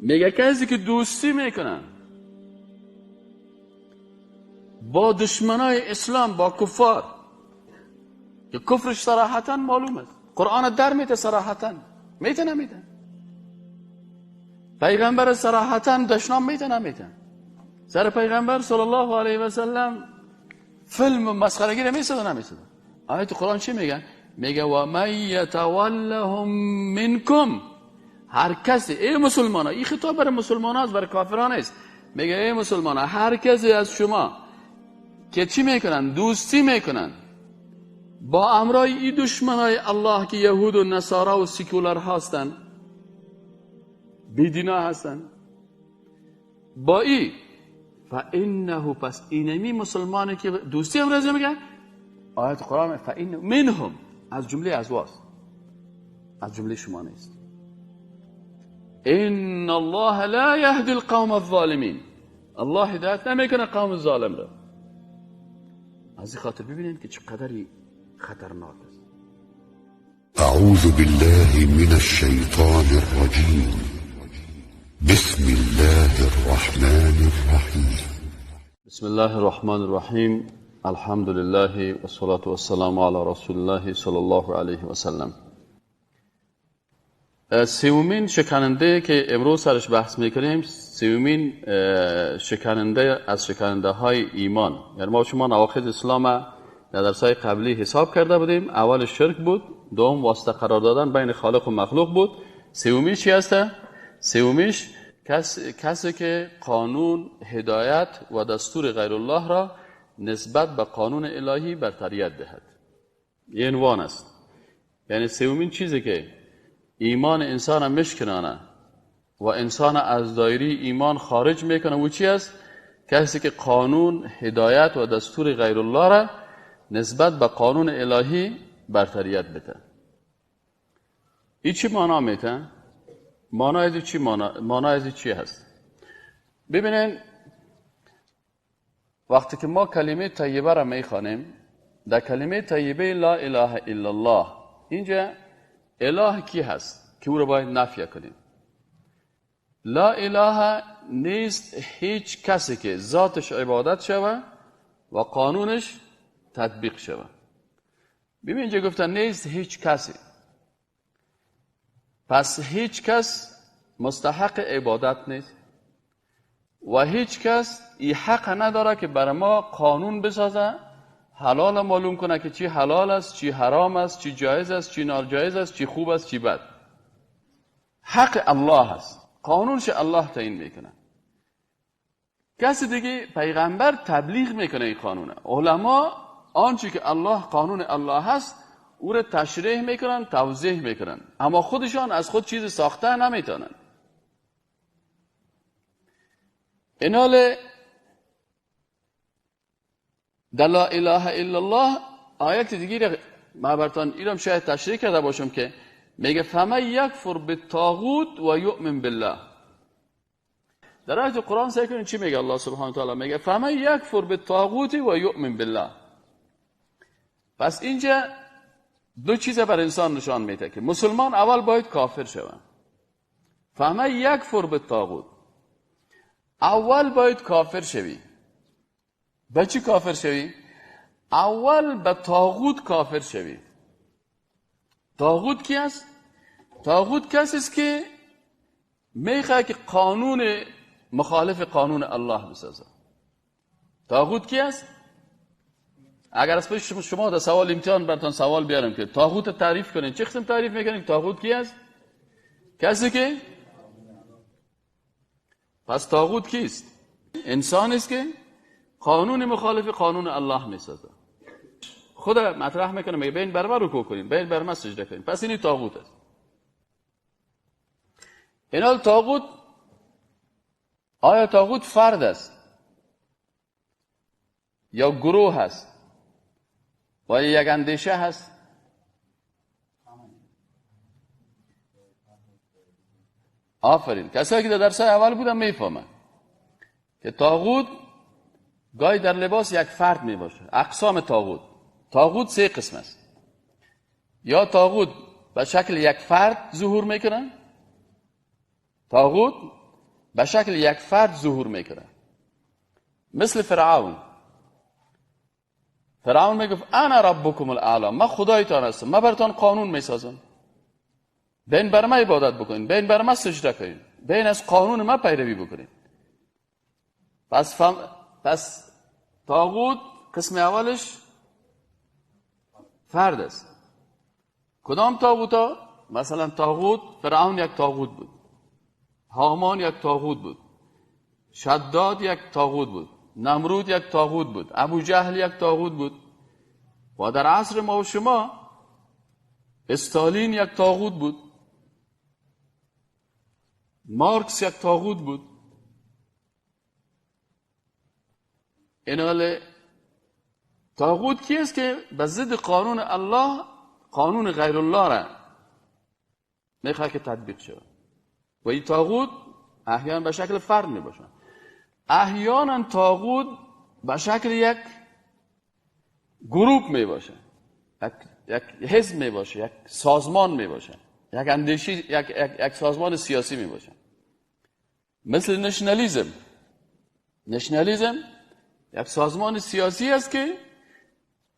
میگه کسی که دوستی میکنن با دشمنای اسلام، با کفار، که کفرش صراحتا معلوم است، قرآن در میته صراحتا، میته نمیته، پیغمبر صراحتا دشنام میته نمیته، سر پیغمبر صلی الله علیه و سلم فیلم مسخرگی نمیسازه نمیسازه. آیت قرآن چی میگه؟ میگه و من یتولهم منکم، هر کسی، ای مسلمان ها، این خطاب برای مسلمان ها است، برای کافران است. میگه ای مسلمان ها، هر کسی از شما که چی میکنن؟ دوستی میکنن با امرای این دشمنای الله که یهود و نصارا و سیکولر هستن، بیدینا هستن، با ای فانه، پس اینمی مسلمانی که دوستی امروز میگه آیت قرآن فان منهم، از جمله از واست، از جمله شما نیست. ان الله لا يهدي القوم الظالمین، الله هدایت نمیکنه قوم ظالم را. از این خاطر ببینید که چقدری خطرناک است. اعوذ بالله من الشیطان الرجیم، بسم الله الرحمن الرحیم. بسم الله الرحمن الرحیم، الحمد لله والصلاة والسلام علی رسول الله صلی الله علیه و سلم. سومین شکننده که امروز سرش بحث میکنیم، سومین شکننده از شکننده های ایمان. یعنی ما شما نواقض اسلام در درس‌های قبلی حساب کرده بودیم. اول شرک بود، دوم واسطه قرار دادن بین خالق و مخلوق بود، سومیش چی هسته؟ سومیش کسی که قانون، هدایت و دستور غیر الله را نسبت به قانون الهی برتریت دهد. یه عنوان است. یعنی سومین چیزی که ایمان انسان مشکنانه و انسان از دایره ایمان خارج میکنه و چی است؟ کسی که قانون، هدایت و دستور غیر الله را نسبت به قانون الهی برتریت بده. این چی معنا میته؟ معنا از چی هست؟ ببینین وقتی که ما کلمه طیبه را میخوانیم، در کلمه طیبه لا اله الا الله، اینجا اله کی هست که او رو باید نفی کنیم؟ لا اله نیست هیچ کسی که ذاتش عبادت شوه و قانونش تطبیق شوه. ببین اینجا گفتن نیست هیچ کسی، پس هیچ کس مستحق عبادت نیست و هیچ کس ای حق نداره که بر ما قانون بسازه، حلال معلوم کنه که چی حلال است، چی حرام است، چی جایز است، چی ناجایز است، چی خوب است، چی بد. حق الله است، قانونش الله تعیین میکنه. کسی دیگه پیغمبر تبلیغ میکنه این قانونه، علما آنچه که الله قانون الله هست او را تشریح میکنن، توضیح میکنن، اما خودشان از خود چیز ساخته نمیتونن. اینال در لا اله الا الله آیت دیگه ما براتون ایرم شاید تشریح کرده باشم که میگه فمن یکفر بالطاغوت و یؤمن بالله. در آیت قرآن سعی کنید چی میگه الله سبحانه و تعالی؟ میگه فمن یکفر بالطاغوت و یؤمن بالله. پس اینجا دو چیز بر انسان نشان میده که مسلمان اول باید کافر شود. فمن یکفر بالطاغوت، اول باید کافر شوی. به چی کافر شوی؟ اول به طاغوت کافر شوی. طاغوت کی است؟ طاغوت کسی است که میخواد که قانون مخالف قانون الله بسازه. طاغوت کی است؟ اگر از پیش شما در سوال امتحان براتون سوال بیارم که طاغوت تعریف کنین، چه قسم تعریف میکنین؟ طاغوت کی است؟ کسی که، پس طاغوت کیست؟ انسان است که قانون مخالف قانون الله میسازه. خدا مطرح میکنه، میگه بین بر من رکوع کنیم، بین بر من سجده کنیم. پس این طاغوت است. اینال طاغوت، آیا طاغوت فرد است یا گروه هست و یک اندیشه هست؟ آفرین، کسایی که در درس اول بودن میفهمن که طاغوت گاهی در لباس یک فرد می باشه. اقسام طاغوت، طاغوت سه قسم است. یا طاغوت به شکل یک فرد ظهور میکنن، طاغوت به شکل یک فرد ظهور میکنه. مثل فرعون. فرعون میگفت انا ربکم الاعلی، من خدایتان هستم، من براتان قانون میسازم، بین بر من عبادت بکنین، بین بر من سجده کنین، بین از قانون من پیروی بکنین. پس طاغوت قسم اولش فرد است. کدام طاغوت ها؟ مثلا طاغوت فرعون یک طاغوت بود، هامان یک طاغوت بود، شداد یک طاغوت بود، نمرود یک طاغوت بود، ابو جهل یک طاغوت بود. و در عصر ما و شما استالین یک طاغوت بود، مارکس یک طاغوت بود. ایناله طاغوت کی است که به ضد قانون الله، قانون غیر الله را میخواد که تطبیق شود. و این طاغوت احیانا به شکل فرد میباشد، احیانا طاغوت به شکل یک گروپ میباشه، یک حزب میباشه، یک سازمان میباشه، یک اندیشه، یک سازمان سیاسی میباشه. مثل نشنالیزم. نشنالیزم یک سازمان سیاسی است که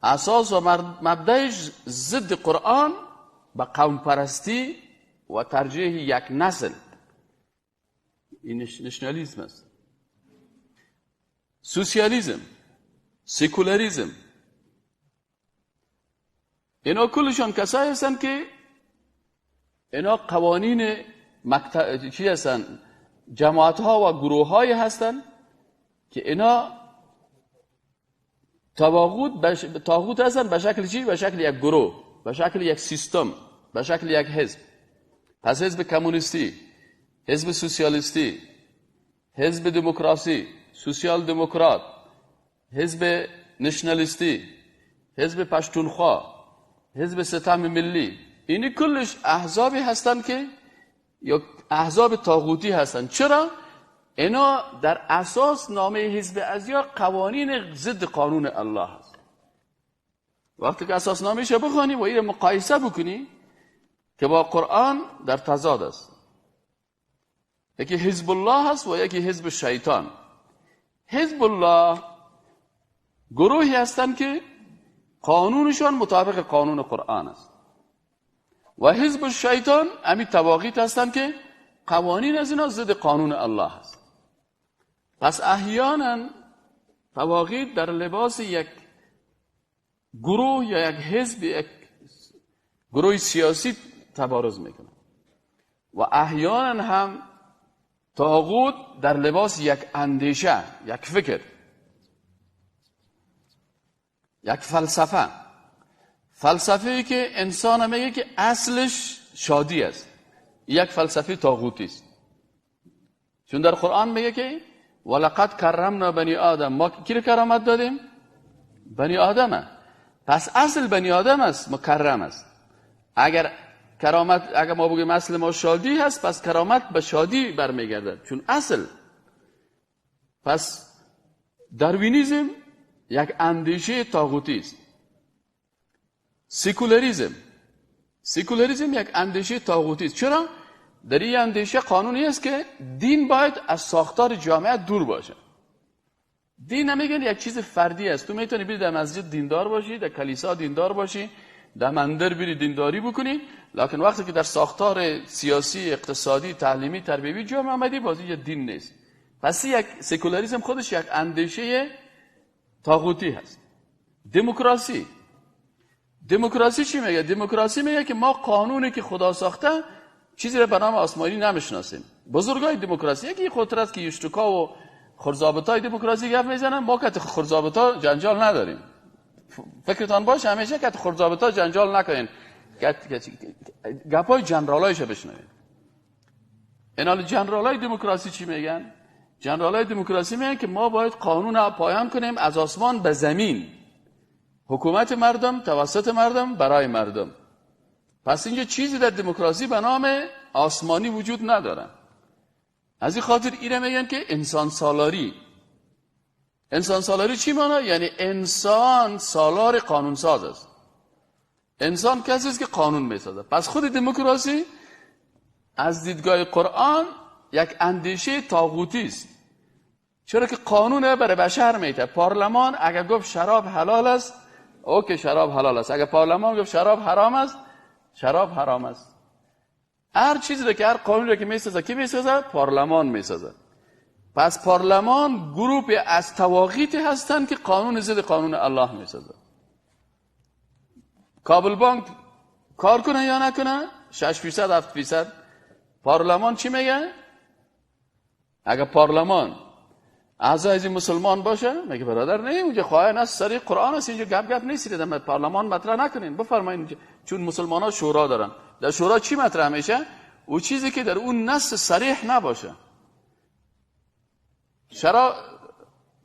اساس و مبدأش ضد قرآن به قوم پرستی و ترجیح یک نسل، این نشنالیزم است. سوسیالیسم، سکولاریسم، اینا کلشان کسایی هستند که اینا قوانین چی هستند؟ جماعت ها و گروه های هستند که اینا طاغوت هستند به شکل چی؟ به شکل یک گروه، به شکل یک سیستم، به شکل یک حزب. پس حزب کمونیستی، حزب سوسیالیستی، حزب دموکراسی، سوسیال دموکرات، حزب نشنالیستی، حزب پشتونخوا، حزب ستم ملی، اینی کلش احزابی هستند که یا احزاب طاغوتی هستند. چرا؟ اینا در اساس نامه حزب ازیا قوانین ضد قانون الله هست. وقتی که اساس نامه‌اش بخوانی و این مقایسه بکنی که با قرآن در تضاد است. یکی حزب الله هست و یکی حزب شیطان. حزب الله گروهی هستند که قانونشان مطابق قانون قرآن است و حزب شیطان امی طواغیت هستند که قوانین از اینا ضد قانون الله است. پس احیانا طواغیت در لباس یک گروه یا یک حزب، یک گروه سیاسی تبارز میکنه و احیانا هم طاغوت در لباس یک اندیشه، یک فکر، یک فلسفه، فلسفه‌ای که انسان میگه که اصلش شادی است، یک فلسفه طاغوتی است. چون در قرآن میگه که ولقد کرمنا بنی آدم، ما کی رو کرامت دادیم؟ بنی آدمه. پس اصل بنی آدم است، مکرم است. اگر کرامت، اگر ما بگیم اصل ما شادی هست، پس کرامت به شادی برمیگردد، چون اصل. پس داروینیزم یک اندیشه طاغوتی است. سکولاریزم، سکولاریزم یک اندیشه طاغوتی است. چرا؟ در این اندیشه قانونی است که دین باید از ساختار جامعه دور باشه. دین نمیگن یک چیز فردی است. تو میتونی بری در مسجد دیندار باشی، در کلیسا دیندار باشی، در مندر بری دینداری بکنی، لکن وقتی که در ساختار سیاسی، اقتصادی، تعلیمی، تربیوی جامعه آمدی، باز اینجا دین نیست. پس یک سکولاریسم خودش یک اندیشه طاغوتی هست. دموکراسی، دموکراسی چی میگه؟ دموکراسی میگه که ما قانونی که خدا ساخته چیزی را به نام آسمانی نمیشناسیم. بزرگای دموکراسی یکی خودتر است که یشتکا و خرزابطای دموکراسی گپ میزنن، ما که خرزابطا جنجال نداریم. فکرتان باشه همیشه که خرزابطا جنجال نکنین، گپای جنرالایش بشنوید. اینا جنرالای دموکراسی چی میگن؟ جنرالای دموکراسی میگن که ما باید قانون پایان کنیم از آسمان به زمین، حکومت مردم توسط مردم برای مردم. پس اینجا چیزی در دموکراسی به نام آسمانی وجود نداره. از این خاطر اینه میگن که انسان سالاری. انسان سالاری چی مانا؟ یعنی انسان سالار قانون ساز است. انسان کسی است که قانون میسازه. پس خود دموکراسی از دیدگاه قرآن یک اندیشه طاغوتی است. چرا که قانون برای بشر میته. پارلمان اگر گفت شراب حلال است، okay شراب حلال است. اگر پارلمان گفت شراب حرام است، شراب حرام است. هر چیزی که هر قانونی که میسازه، کی میسازه؟ پارلمان میسازه. پس پارلمان گروپ از طواغیتی هستند که قانون ضد قانون الله میسازه. کابل بانک کار کنه یا نکنه 6% 7%، پارلمان چی میگه؟ اگر پارلمان اعضای از مسلمان باشه میگه برادر نه، اونجا خواهی است سری قرآن است، اینجا گپ گپ نیست، در پارلمان مطرح نکنین، بفرمایید. چون مسلمان ها شورا دارن، در شورا چی مطرح میشه؟ او چیزی که در اون نص صریح نباشه. چرا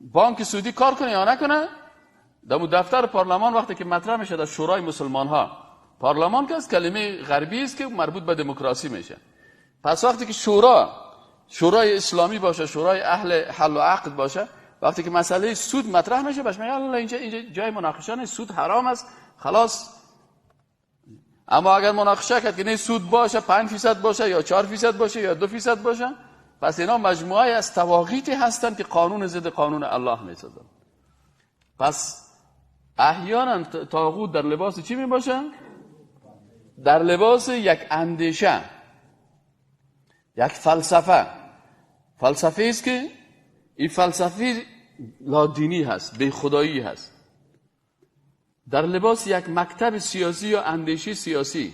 بانک سعودی کار کنه یا نکنه؟ در دفتر پارلمان وقتی که مطرح میشه در شورای مسلمان ها، پارلمان که از کلمه غربی است که مربوط به دموکراسی میشه. پس وقتی که شورای اسلامی باشه، شورای اهل حل و عقد باشه، وقتی که مسئله سود مطرح میشه، باش میگه الله اینجا جای مناقشه نیست، سود حرام است، خلاص. اما اگر مناقشه کرد که نه سود باشه 5% باشه یا 4% باشه یا 2% باشه، پس اینا مجموعه از طواغیتی هستند که قانون ضد قانون الله میسازن. پس احیانا طاغوت در لباس چی میباشه؟ در لباس یک اندیشه، یک فلسفه. فلسفه است که این فلسفه لادینی هست، بی خدایی هست. در لباس یک مکتب سیاسی یا اندیشه سیاسی.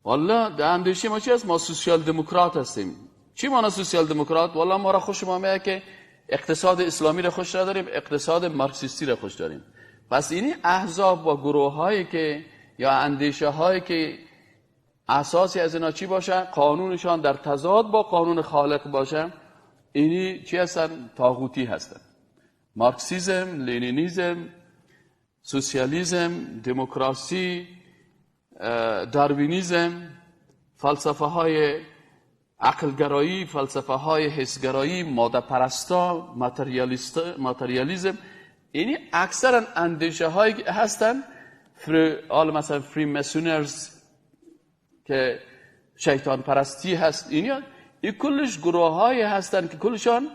والله در اندیشه ما چی هست؟ ما سوسیال دموکرات هستیم. چی معنی سوسیال دموکرات؟ والله ما را خوش ما میاد که اقتصاد اسلامی را خوش نداریم، اقتصاد مارکسیستی را خوش داریم. پس اینی احزاب و گروه هایی که یا اندیشه هایی که اساسی از اینا چی باشه؟ قانونشان در تضاد با قانون خالق باشه، اینی چی هستن؟ طاغوتی هستن. مارکسیزم، لنینیزم، سوسیالیسم، دموکراسی، داروینیزم، فلسفه های عقلگرایی، فلسفه های حسگرایی، ماده پرستا، ماتریالیزم، اینی اکثرا اندیشه های هستن. مثلا Freemasoners که شیطان پرستی هست، این کلش گروه های هستن که کلشان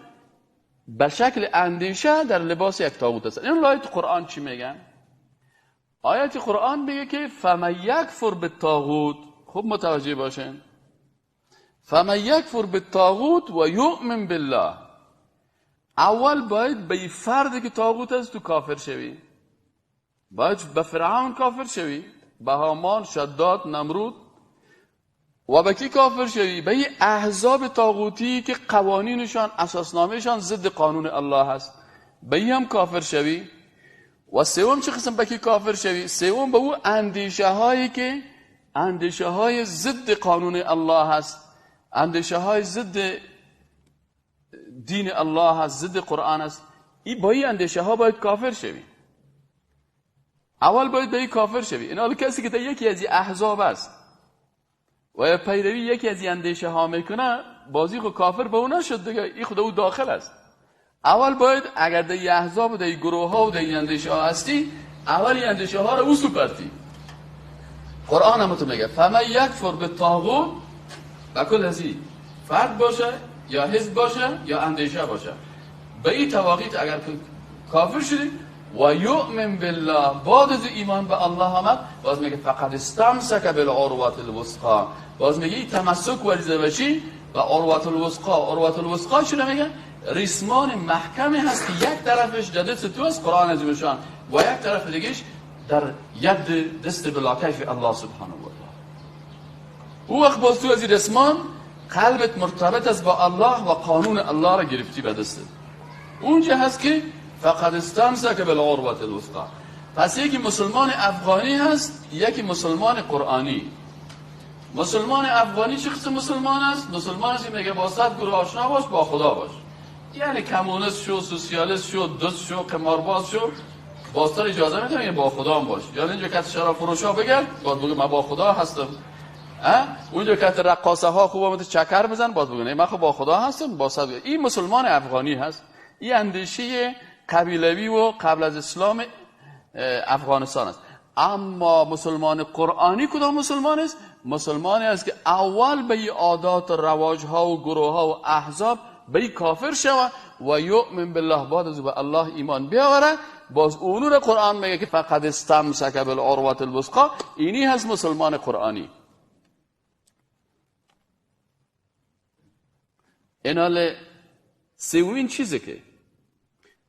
به شکل اندیشه در لباس یک طاغوت هستن. این آیت قرآن چی میگن؟ آیت قرآن میگه که فمن یکفر بالطاغوت، خوب متوجه باشین، فمن یکفر بالطاغوت و یؤمن بالله. اول باید به فردی که طاغوت است تو کافر شوی، باید به فرعون کافر شوی، به هامان، شداد، نمرود. و به کی کافر شوی؟ به این احزاب طاغوتی که قوانینشان، اساسنامهشان ضد قانون الله هست، به این هم کافر شوی. و سوم چه قسم به کی کافر شوی؟ سوم به او اندیشه هایی که اندیشه های ضد قانون الله هست، اندیشه های ضد دین الله هست، ضد قرآن هست. این با این اندیشه ها باید کافر شوی. اول باید به این کافر شوی. این حال کسی که در یکی از این احزاب است و پیروی یکی از این اندیشه ها میکنه، بازی خود کافر به او نشد دیگه، این خود او داخل است. اول باید اگر در این احزاب و در این گروه ها و در این اندیشه ها هستی، اول این اندیشه ها رو او سپرتی. قرآن هم تو میگه فمن یکفر بالطاغوت، و کل از فرد باشه یا حزب باشه یا اندیشه باشه، به این طواغیت اگر کافر شدی و یؤمن بالله، بعد از ایمان به الله آمد، باز میگه فقد استمسک بالعروة الوثقی. باز میگه این تمسک ورزیده باشی و عروة الوثقی. عروة الوثقی چی میگه؟ ریسمان محکمی هست که یک طرفش در دست تو است، قرآن عظیمشان، و یک طرف دیگهش در ید دست بلاکیف الله سبحانه و تعالی. او وقت باز تو از این ریسمان قلبت مرتبط است با الله و قانون الله را گرفتی به دستت. اونجا هست که فقد استمسک بالعروة الوثقی. پس یکی مسلمان افغانی هست، یکی مسلمان قرآنی. مسلمان افغانی چه قسم مسلمان است؟ مسلمان است که میگه با صد گروه آشنا باش، با خدا باش. یعنی کمونیست شو، سوسیالیست شو، دوست شو، قمارباز شو، بازتر اجازه میده میگه با خدا هم باش. یعنی اینجا کت شراب فروشا بگرد، باز بگه من با خدا هستم. اونجا کت رقاصه ها خوب اومده چکر بزن، باز بگه من خب با خدا هستم، با صد. این مسلمان افغانی هست. این اندیشه قبیلوی و قبل از اسلام افغانستان است. اما مسلمان قرآنی کدام مسلمان است؟ مسلمانی است که اول به این عادات و رواج ها و گروه ها و احزاب به این کافر شوه و یؤمن بالله، بعد از به الله ایمان بیاوره. باز اونو رو قرآن میگه که فقد استمسک بالعروة الوثقی. اینی هست مسلمان قرآنی. اینال سومین چیزی که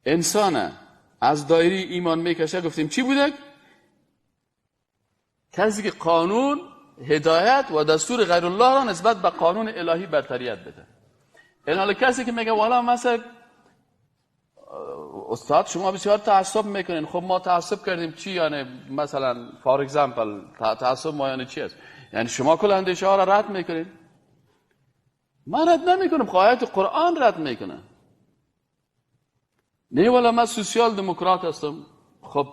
انسان از دایره ایمان میکشه، گفتیم چی بوده؟ کسی که قانون، هدایت و دستور غیر الله را نسبت به قانون الهی برتریت بده. این حال کسی که میگه والا مثلا استاد شما بسیار تعصب میکنین، خب ما تعصب کردیم چی؟ یعنی مثلا for example تعصب ما یعنی چی است؟ یعنی شما کل اندیشه ها را رد میکنین. من رد نمیکنم، آیات قرآن رد میکنه. نه والا من سوسیال دموکرات هستم. خب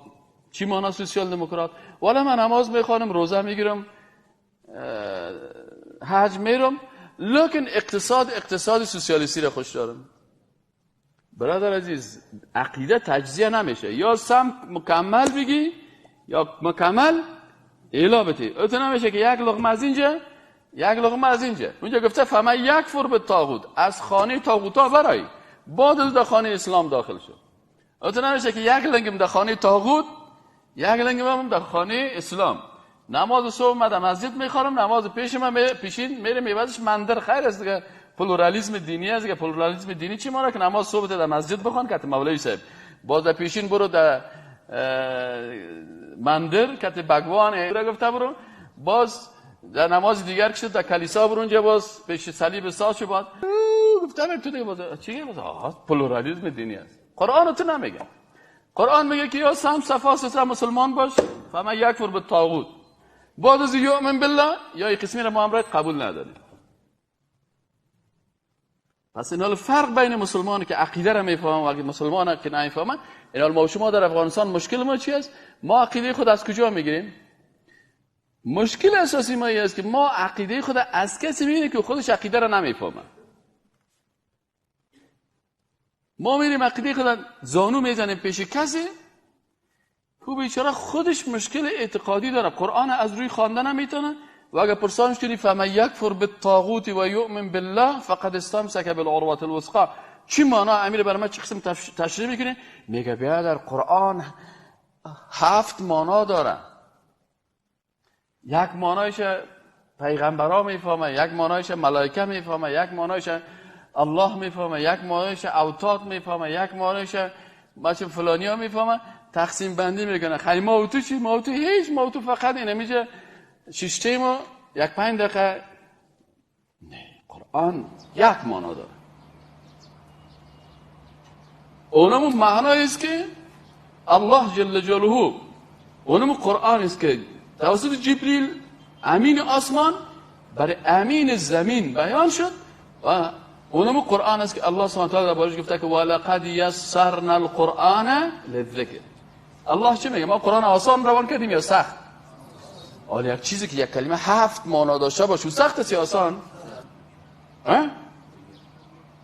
چی معنا سوسیال دموکرات؟ والا من نماز میخوانم، روزه میگیرم، حج میرم، لکن اقتصاد سوسیالیستی را خوش دارم. برادر عزیز، عقیده تجزیه نمیشه، یا سم مکمل بگی یا مکمل اعلا بتی. اتو نمیشه که یک لقمه از اینجا یک لقمه از اینجا. اونجا گفته فمن یکفر بالطاغوت، از خانه طاغوتا برای بعد از در خانه اسلام داخل شد. اتو نمیشه که یک لنگم در خانه طاغوت، یک لنگم هم در خانه اسلام. نماز صبح من در مسجد میخوانم، نماز پیش من پیشین میره میوازش مندر. خیر است دیگه، پلورالیسم دینی است دیگه. پلورالیسم دینی چی معنی که نماز صبح در مسجد بخوان که مولوی صاحب، باز در پیشین برو در مندر که بگوان را گفته برو، باز در نماز دیگر که شد در کلیسا برو اونجا باز پیش صلیب ساز شو، باز گفتم تو دیگه باز چی باز پلورالیسم دینی است. قرآن تو نمیگه. قرآن میگه که یا سم صفا ستره مسلمان باش، فمن یکفر بالطاغوت، بعد از یؤمن بالله، یا این قسمی را ما امرایت قبول نداریم. پس این حال فرق بین مسلمانی که عقیده را میفهمن و مسلمانی که نمیفهمن. این حال ما و شما در افغانستان مشکل ما چی است؟ ما عقیده خود از کجا میگیریم؟ مشکل اساسی ما این است که ما عقیده خود از کسی میگیریم که خودش عقیده را نمیفهمه. ما میریم عقیده خود زانو میزنیم پیش کسی که بیچاره خودش مشکل اعتقادی داره، قرآن از روی خواندن نمیتونه، و اگر پرسانش کنی فمن یکفر بالطاغوت و یؤمن بالله فقد استمسک بالعروة الوثقی، چی معنا امیر برای من چه قسم تشریح میکنه؟ میگه بیا در قرآن 7 معنا داره. یک معنایش پیغمبرا میفهمه، یک معنایش ملائکه میفهمه، یک معنایش الله میفهمه، یک معنایش اوتاد میفهمه، یک معنایش بچه فلانیا میفهمه. تقسیم بندی میکنه. خیلی ما و تو چی؟ ما و تو هیچ، ما و تو فقط اینه میشه شیشتیم و یک 5 دقیقه. نه، قرآن یک معنا داره. اونم معنی است که الله جل جلاله، اونم قرآن است که توسط جبریل امین آسمان برای امین زمین بیان شد، و اونم قرآن است که الله سبحانه و تعالی دربارش گفته که ولقد یسرنا القرآن للذکر. الله چه میگه؟ ما قرآن آسان روان کردیم یا سخت؟ آره، یک چیزی که یک کلمه 7 معنا داشته باشه سخت است یا آسان؟ ها؟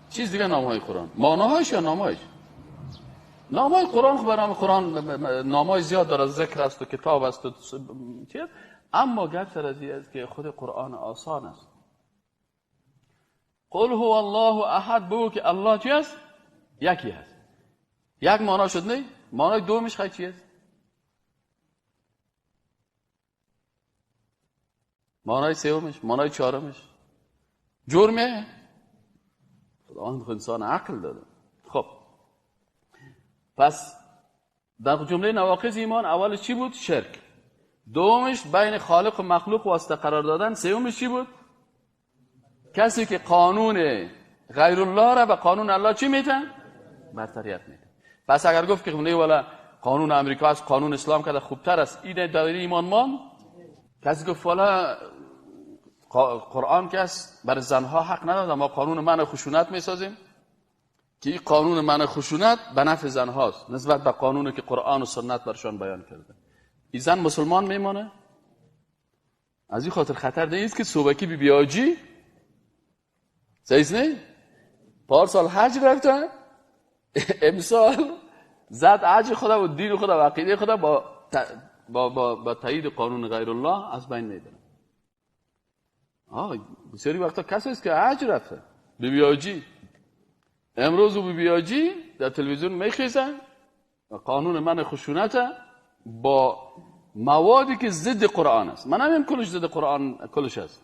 چیز دیگه نامهای قرآن، معناهاش یا نامهاش؟ نامهای قرآن خب نام قرآن نامهای زیاد داره، ذکر است و کتاب است و چیز، اما گپ سر از این است که خود قرآن آسان است. قل هو الله احد، بگو که الله چی است؟ یکی هست. یک معنا شد نه؟ معنای دومش خیلی چی است؟ معنای سومش، معنای چهارمش جرمه. خداوند انسان عقل داده. خب پس در جمله نواقض ایمان اولش چی بود؟ شرک. دومش بین خالق و مخلوق واسطه قرار دادن. سومش چی بود؟ کسی که قانون غیر الله را به قانون الله چی میتن؟ برتریت میتن. پس اگر گفت که نه والا قانون امریکا از قانون اسلام کده خوبتر است، این دایره ایمان مان. کسی گفت والا قرآن که است برای زنها حق نداده، ما قانون منع خشونت میسازیم که این قانون منع خشونت به نفع زنهاست نسبت به قانونی که قرآن و سنت برشان بیان کرده. این زن مسلمان میمانه؟ از این خاطر خطر نیست که صوبکی بی بیاجی صحیح نه؟ پارسال حج رفتن، امسال زد حج خدا و دین خدا و عقیده خدا با با با با تایید قانون غیر الله از بین میبرن. بسیاری وقتا کسی است که حج رفته بیبیاجی، امروز او بیبیاجی در تلویزیون میخیزن قانون من خشونت با موادی که ضد قرآن است. من نمیم کلش ضد قرآن کلش است،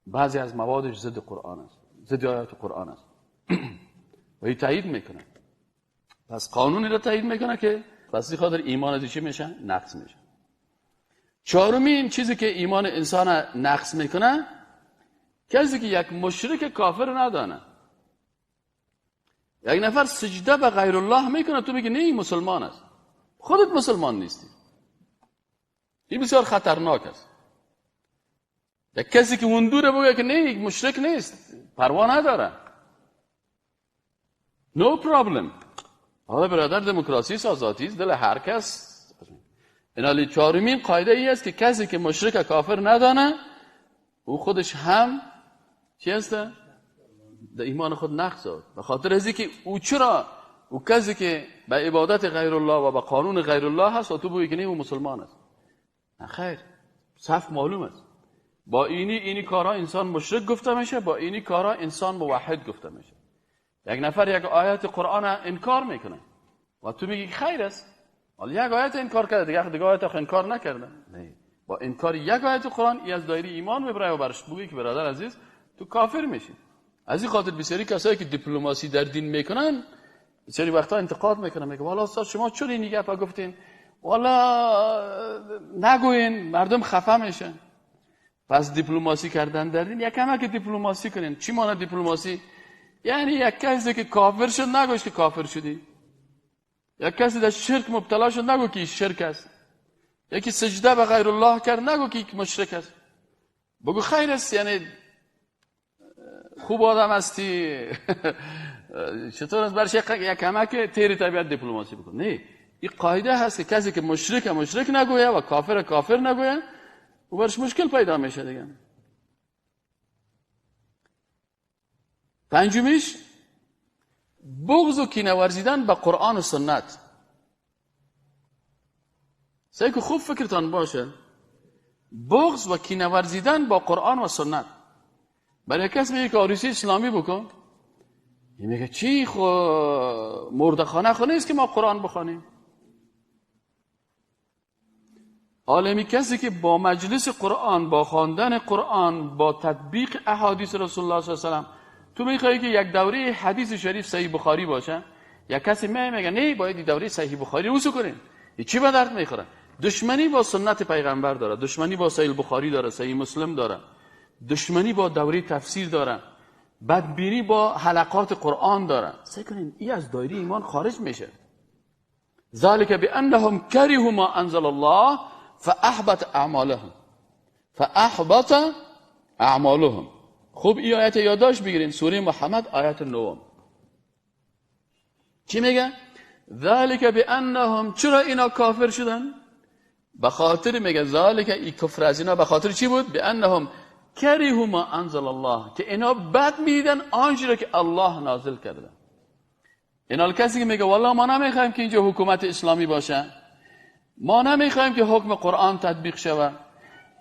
بعضی از موادش ضد قرآن است، ضد آیات قرآن است و این تایید میکنه. پس قانونی را تایید میکنه که پس خاطر ایمان از چی میشه؟ نقص میشه. چهارمین چیزی که ایمان انسان نقص میکنه، کسی که یک مشرک کافر ندانه. یک نفر سجده به غیر الله میکنه، تو میگی نه این مسلمان است، خودت مسلمان نیستی. این بسیار خطرناک است. یک کسی که وندوره بگه که نه یک مشرک نیست، پروا نداره، no problem. حالا برادر دموکراسی است، آزادی است، دل هر کس. اینالی چهارمین قاعده ای است که کسی که مشرک کافر ندانه، او خودش هم چی است؟ در ایمان خود نقص آورد. به خاطر از اینکه او چرا او کسی که به عبادت غیر الله و به قانون غیر الله هست و تو بگی که نه او مسلمان است. نه خیر، صف معلوم است. با اینی کارها انسان مشرک گفته میشه، با اینی کارها انسان موحد گفته میشه. یک نفر یک آیت قرآن انکار میکنه و تو میگی خیر است. حالا یک آیت انکار کرده، دیگه آیت انکار نکرده. نه، با انکار یک آیت قرآن ای از دایره ایمان میبره و برش بگی که برادر عزیز تو کافر میشی. از این خاطر بسیاری کسایی که دیپلماسی در دین میکنن بسیاری وقتا انتقاد میکنن، میگه والا استاد شما چرا این گپا گفتین، والا نگوین مردم خفه میشن. پس دیپلماسی کردن در دین یکم که دیپلماسی کنین. چی معنی دیپلماسی؟ یعنی یک کسی که کافر شد نگوش که کافر شدی، یک کسی در شرک مبتلا شد نگو که شرک است، یکی سجده به غیر الله کرد نگو که مشرک است، بگو خیر است، یعنی خوب آدم هستی. چطور است برش یک کمک تیر طبیعت دیپلماسی بکن. نه، این قاعده هست که کسی که مشرک مشرک نگویه و کافر کافر نگویه، و برش مشکل پیدا میشه دیگه. پنجمیش بغض و کینه ورزیدن به قرآن و سنت. سعی که خوب فکرتان باشه، بغض و کینه ورزیدن با قرآن و سنت. برای کس میگه که عروسی اسلامی بکن، این میگه چی؟ خو مردخانه خو نیست که ما قرآن بخوانیم. عالمی کسی که با مجلس قرآن، با خواندن قرآن، با تطبیق احادیث رسول الله صلی الله علیه و سلم، تو میخوای که یک دوره حدیث شریف صحیح بخاری باشه، یک کسی میگه نه باید دوره صحیح بخاری وصول کنیم، چی به درد میخوره؟ دشمنی با سنت پیغمبر داره، دشمنی با صحیح بخاری داره، صحیح مسلم داره، دشمنی با دوره تفسیر داره، بدبینی با حلقات قرآن داره. سعی کنین این از دایره ایمان خارج میشه. ذلك بانهم كرهوا ما انزل الله فاحبط اعمالهم فاحبط اعمالهم. خوب این آیت یادداشت بگیرین، سوره محمد آیت 9. چی میگه؟ ذلك بانهم، چرا اینا کافر شدن؟ به خاطر، میگه ذلك، این کفر از اینا به خاطر چی بود؟ بانهم کرهوا ما انزل الله، که اینا بد میدن آنچه را که الله نازل کرده. اینا کسی که میگه والله ما نمیخوایم که اینجا حکومت اسلامی باشه، ما نمیخوایم که حکم قرآن تطبیق شوه،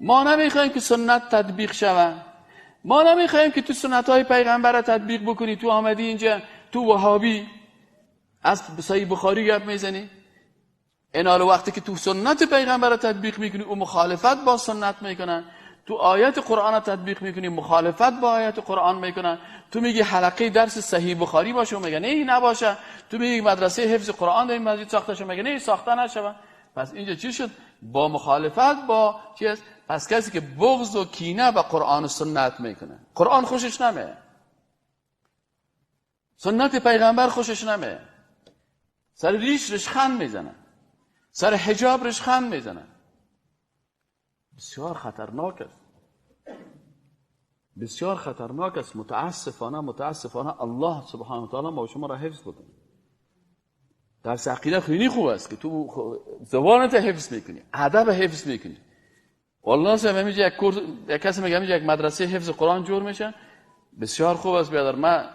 ما نمیخوایم که سنت تطبیق شوه، ما نمیخوایم که تو سنت های پیغمبر را تطبیق بکنی، تو آمدی اینجا تو وهابی از صحیح بخاری گپ میزنی. اینا وقتی که تو سنت پیغمبر را تطبیق میکنی او مخالفت با سنت میکنن، تو آیت قرآن را تطبیق میکنی مخالفت با آیت قرآن میکنن، تو میگی حلقه درس صحیح بخاری باشه و میگه نه نباشه، تو میگی مدرسه حفظ قرآن در این مسجد ساخته شه، میگه نه ساخته نشه. پس اینجا چی شد؟ با مخالفت با چی است؟ پس کسی که بغض و کینه با قرآن و سنت میکنه، قرآن خوشش نمیه، سنت پیغمبر خوشش نمیه، سر ریش رشخند میزنه، سر حجاب رشخند میزنه، بسیار خطرناک است، بسیار خطرناک است. متاسفانه متاسفانه الله سبحانه و تعالی ما شما را حفظ بکنه. درس عقیده خیلی خوب است که تو زبانت حفظ میکنی، ادب حفظ میکنی. والله صاحب میگه یک کورس، یک کسی میگه یک مدرسه حفظ قرآن جور میشه، بسیار خوب است بیادر، من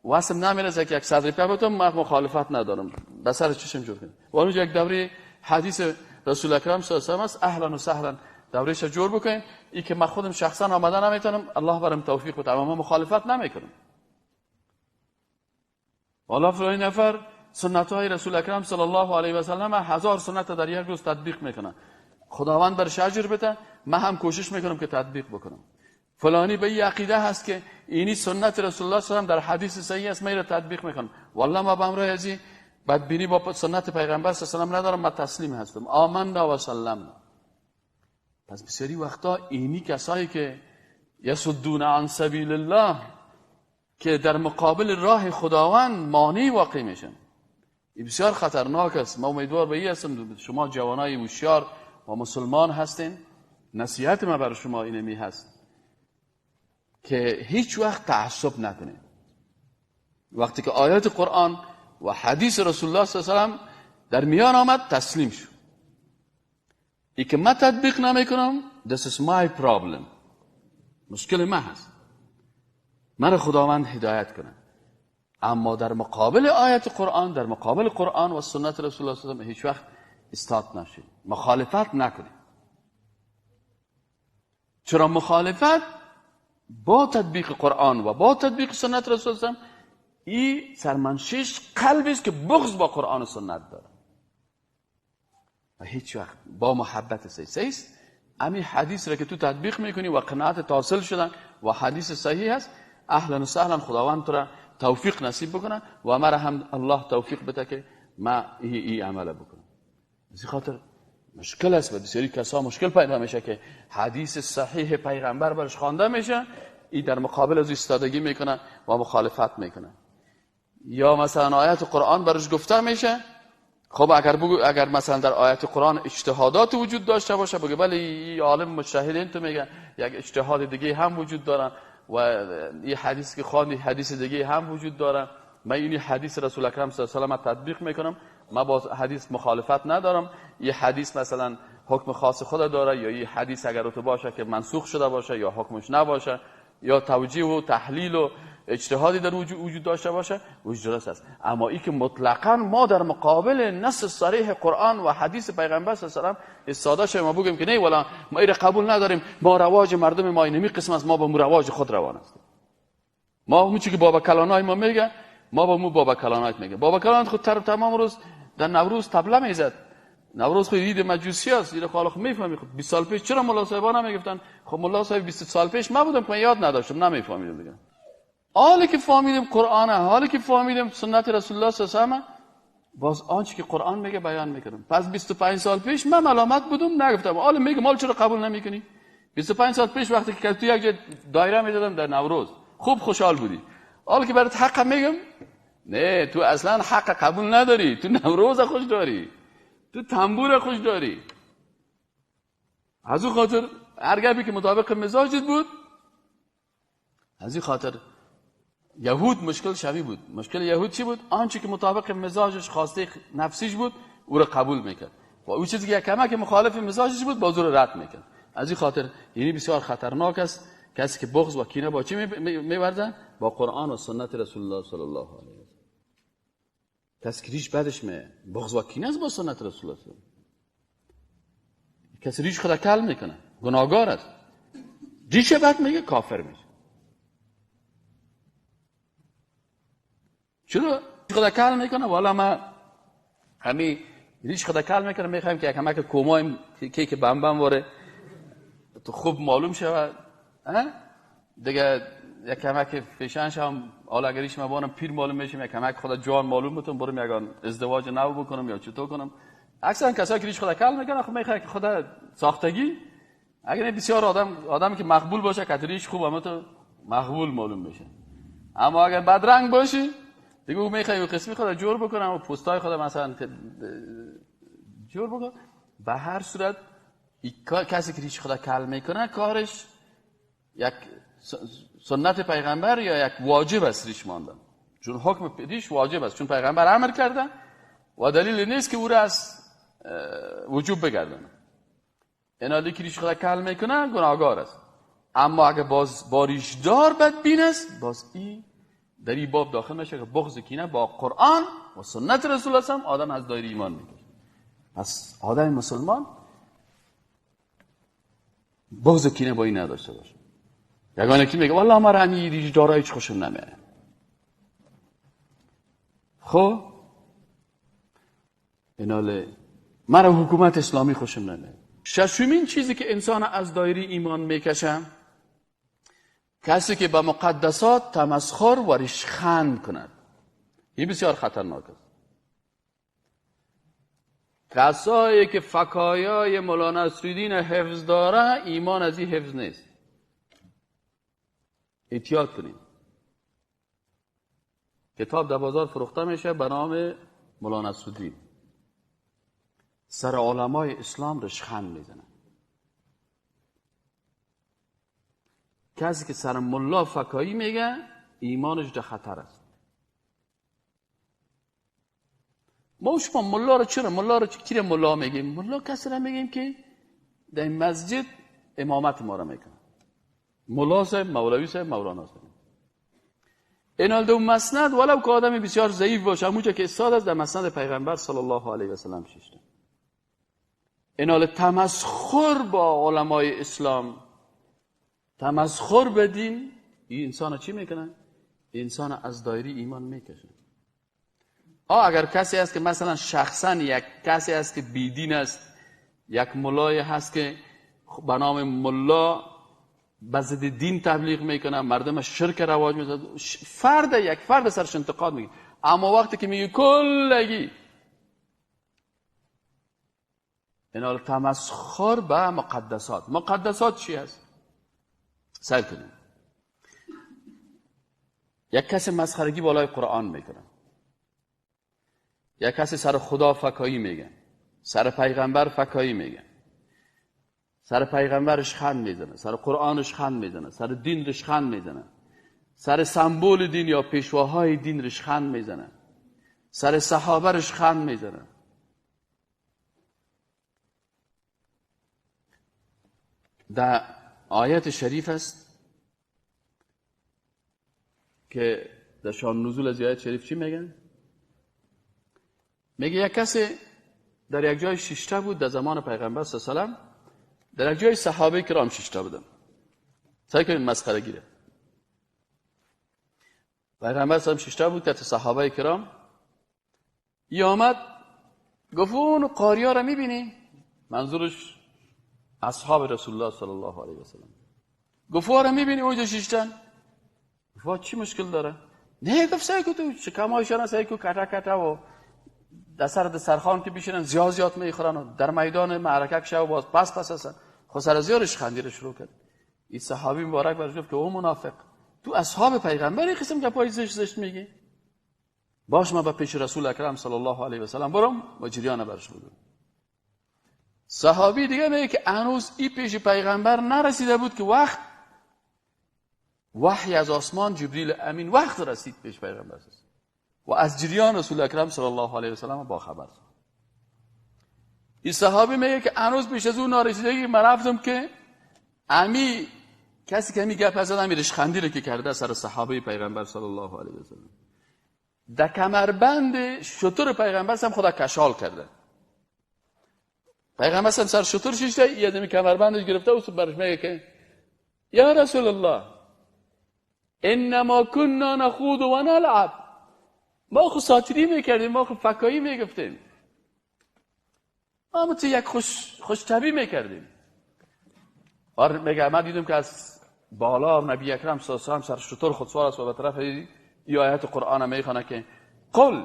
واسم نمیرسه که یک صدر پا بتم، من مخالفت ندارم، به سر چشم جور کنیم. والله یک دوره حدیث رسول اکرم صلی الله علیه و سلم است، اهلا و سهلا، دورهش جور بکنیم. ای که من خودم شخصا آمده نمیتونم، الله برم توفیق بده، اما من مخالفت نمیکنم. والا فلان نفر سنت های رسول اکرم صلی الله علیه و سلم 1000 سنت در یک روز تطبیق میکنه، خداوند برش اجر بده، من هم کوشش میکنم که تطبیق بکنم. فلانی به این عقیده هست که اینی سنت رسول الله صلی الله علیه و در حدیث صحیح است، من تطبیق میکنم. والله ما به امرای ازی بدبینی با سنت پیغمبر صلی الله علیه و ندارم، من تسلیم هستم، آمنا و سلمنا. پس بسیاری وقتا اینی کسایی که یصدون عن سبیل الله، که در مقابل راه خداوند مانع واقع میشن، این بسیار خطرناک است. ما امیدوار به این هستم شما جوانای هوشیار و مسلمان هستین، نصیحت ما برای شما اینمی هست که هیچ وقت تعصب نکنید. وقتی که آیات قرآن و حدیث رسول الله صلی الله علیه و سلم در میان آمد، تسلیم شو. ای که من تطبیق نمیکنم، this is my problem، مشکل من هست، من خداوند هدایت کنه. اما در مقابل آیت قرآن، در مقابل قرآن و سنت رسول الله صلی الله علیه و هیچ وقت استاد نشید، مخالفت نکنید. چرا مخالفت با تطبیق قرآن و با تطبیق سنت رسول الله ای سرمنشش قلبی است که بغض با قرآن و سنت داره و هیچ وقت با محبت سیست. امی حدیث را که تو تطبیق میکنی و قناعت حاصل شدن و حدیث صحیح است، اهلا و سهلا، خداوند تو را توفیق نصیب بکنه و مرا هم الله توفیق بده که ما ای عمل بکنم. از این خاطر مشکل است و بسیاری کسا مشکل پیدا میشه که حدیث صحیح پیغمبر برش خوانده میشه، ای در مقابل از ایستادگی میکنه و مخالفت میکنه. یا مثلا آیت قرآن برش گفته میشه، خب اگر مثلا در آیت قرآن اجتهادات وجود داشته باشه، بگه بله ای عالم مجتهدین تو میگه یک اجتهاد دیگه هم وجود داره و این حدیث که خواندی حدیث دیگه هم وجود داره، من این حدیث رسول اکرم صلی الله علیه و سلم تطبیق میکنم، من با حدیث مخالفت ندارم، یه حدیث مثلا حکم خاص خود داره، یا یه حدیث اگر تو باشه که منسوخ شده باشه یا حکمش نباشه، یا توجیه و تحلیل و اجتهادی در وجود داشته باشه، وجود درست است. اما ای که مطلقاً ما در مقابل نص صریح قرآن و حدیث پیغمبر صلی الله علیه و سلم ایستاده شویم و بگیم که نه والا ما این قبول نداریم، ما رواج مردم ما اینمی قسم است، ما با رواج خود روان هستیم، ما همون چیزی که بابا کلانای ما میگه ما با مو بابا کلانایت میگه. بابا کلانات خود تمام روز در نوروز طبله میزد، نوروز خود عید مجوسی است، اینو خالق میفهمی. خب 20 سال پیش چرا ملا صاحبا نمیگفتن؟ خب ملا صاحب 20 سال پیش من بودم که من یاد نداشتم، نمیفهمیدم دیگه. حالی که فهمیدم قرآنه، حالی که فهمیدم سنت رسول الله صلی الله علیه و باز آنچه که قرآن میگه بیان میکنم. پس 25 سال پیش من ملامت بودم نگفتم، حالا میگم مال چرا قبول نمیکنی؟ 25 سال پیش وقتی که تو یک جای دایره میزدم در نوروز خوب خوشحال بودی، حالا که برات حق میگم نه تو اصلا حق قبول نداری، تو نوروز خوش داری، تو تنبور خوش داری. از اون خاطر هر گپی که مطابق مزاجت بود، از این خاطر یهود مشکل شبیه بود. مشکل یهود چی بود؟ آنچه که مطابق مزاجش خواسته نفسیش بود او را قبول میکرد و او چیزی که کمک مخالف مزاجش بود باز او را رد میکرد. از این خاطر یعنی بسیار خطرناک است کسی که بغض و کینه با چی میورزن؟ با قرآن و سنت رسول الله صلی الله علیه و سلم. کسی که ریش بدش میه بغض و کینه است با سنت رسول الله صلی الله علیه و سلم. کسی ریش خدا کل میکنه گناهگار است، ریش بد میگه کافر میشه. چرا خدا کل میکنه؟ والا ما همی ریش خدا کل میکنه، میخوایم که یک کومایم کیک بم بم واره تو خوب معلوم شود دیگه، یک کمک فیشن شم، حالا اگر ریش ما پیر معلوم میشیم، یک کمک خدا جوان معلوم بتون برم یگان ازدواج نو بکنم یا چطور کنم. اکثرا کسایی که ریش خدا کل میکنه خب میخواد که خدا ساختگی، اگر بسیار آدمی که مقبول باشه که ریش خوب اما تو مقبول معلوم میشه، اما اگر بدرنگ باشی دیگه او میخواد قسمی خدا جور بکنم و پوستای خدا مثلا جور بکنم. به هر صورت کسی که ریش خدا کل میکنه کارش یک سنت پیغمبر یا یک واجب است ریش ماندن، چون حکم ریش واجب است، چون پیغمبر امر کرده و دلیل نیست که او را از وجوب بگردانه. این که ریش خدا کل میکنه گناهگار است، اما اگه باز با ریشدار بدبین است باز این در این باب داخل میشه که بغض کینه با قرآن و سنت رسول الله صلی الله علیه و آدم از دایره ایمان میکشه. پس آدم مسلمان بغض کینه با این نداشته باشه. یگانه کی میگه والله ما همین ریشدارا هیچ خوشم نمیاد. خب ایناله مرا حکومت اسلامی خوشم نمیاد. ششمین چیزی که انسان از دایره ایمان میکشه، کسی که به مقدسات تمسخر و ریشخند کند. این بسیار خطرناک است. کسایی که فکایای مولانا نصرالدین حفظ داره، ایمان از این حفظ نیست. احتیاط کنیم. کتاب در بازار فروخته میشه به نام مولانا نصرالدین، سر علمای اسلام رشخند میزنه. کسی که سر ملا فکایی میگه ایمانش در خطر است. ما شما ملا رو چرا ملا رو چی ملا میگیم؟ ملا کسی رو میگیم که در مسجد امامت ما رو میکنه. ملا صاحب، مولوی صاحب، مولانا صاحب. اینال دو مسند ولو که آدم بسیار ضعیف باشه، همونجا که استاد است در مسند پیغمبر صلی الله علیه و سلم ششته. اینال تمسخر با علمای اسلام، تمسخر به دین، این انسان چی میکنه؟ انسان از دایره ایمان میکشه. اگر کسی هست که مثلا شخصا یک کسی هست که بیدین است، یک ملای هست که به نام ملا به ضد دین تبلیغ میکنه، مردم شرک رواج میده، فرد یک فرد سرش انتقاد میکنه، اما وقتی که میگه کلگی اینا تمسخر به مقدسات. مقدسات چی هست؟ سعی کنیم. یک کسی مسخرگی بالای قرآن میکنه، یک کسی سر خدا فکایی میگه، سر پیغمبر فکایی میگه، سر پیغمبرش خند میزنه، سر قرآنش خند میزنه، سر دینش خند میزنه، سر سمبول دین یا پیشواهای دینش خند میزنه، سر صحابهش خند میزنه. در آیت شریف است که در شان نزول از آیت شریف چی میگن؟ میگه یک کسی در یک جای ششته بود در زمان پیغمبر صلی الله علیه و سلم، در یک جای صحابه کرام ششته بودن. سعی کنید مسخره گیره. پیغمبر صلی الله علیه و ششته بود که صحابه کرام ای آمد گفت اون قاریا را میبینی؟ منظورش اصحاب رسول الله صلی الله علیه و سلم. گفت را میبینی اونجا ششتن؟ گفت چی مشکل داره؟ نه، گفت سعی کن تو شکمایشان سعی کن کتا کتا و در سر دسترخوان که بیشینن زیاد زیاد میخورن و در میدان معرکه که شو باز پس پس هستن. خب سر زیارش خندی شروع کرد. این صحابی مبارک برش گفت که او منافق، تو اصحاب پیغمبر این قسم گپای زشت زشت میگی؟ باش ما به پیش رسول اکرم صلی الله علیه و سلم برم و جریان برش بگم. صحابی دیگه میگه که هنوز این پیش پیغمبر نرسیده بود که وقت وحی از آسمان جبریل امین وقت رسید پیش پیغمبر و از جریان رسول اکرم صلی الله علیه و سلم با خبر. این صحابی میگه که هنوز پیش از اون نارسیدگی من رفتم که امی کسی که می گپ زد، امی رشخندی رو که کرده سر صحابه پیغمبر صلی الله علیه و سلم، در کمربند شتر پیغمبر هم خدا کشال کرده. پیغمبر هم سر شتر شیشته، یه دمی کمربندش گرفته و برش میگه که یا رسول الله انما كنا نخوض و نلعب، ما خو ساتری میکردیم، ما خو فکایی میگفتیم، ما تو یک خوش طبی میکردیم. آره میگه من دیدم که از بالا نبی اکرم صلی الله علیه و سلم سر شتر خود سوار است و به طرف ای آیت قرآن میخوانه که قل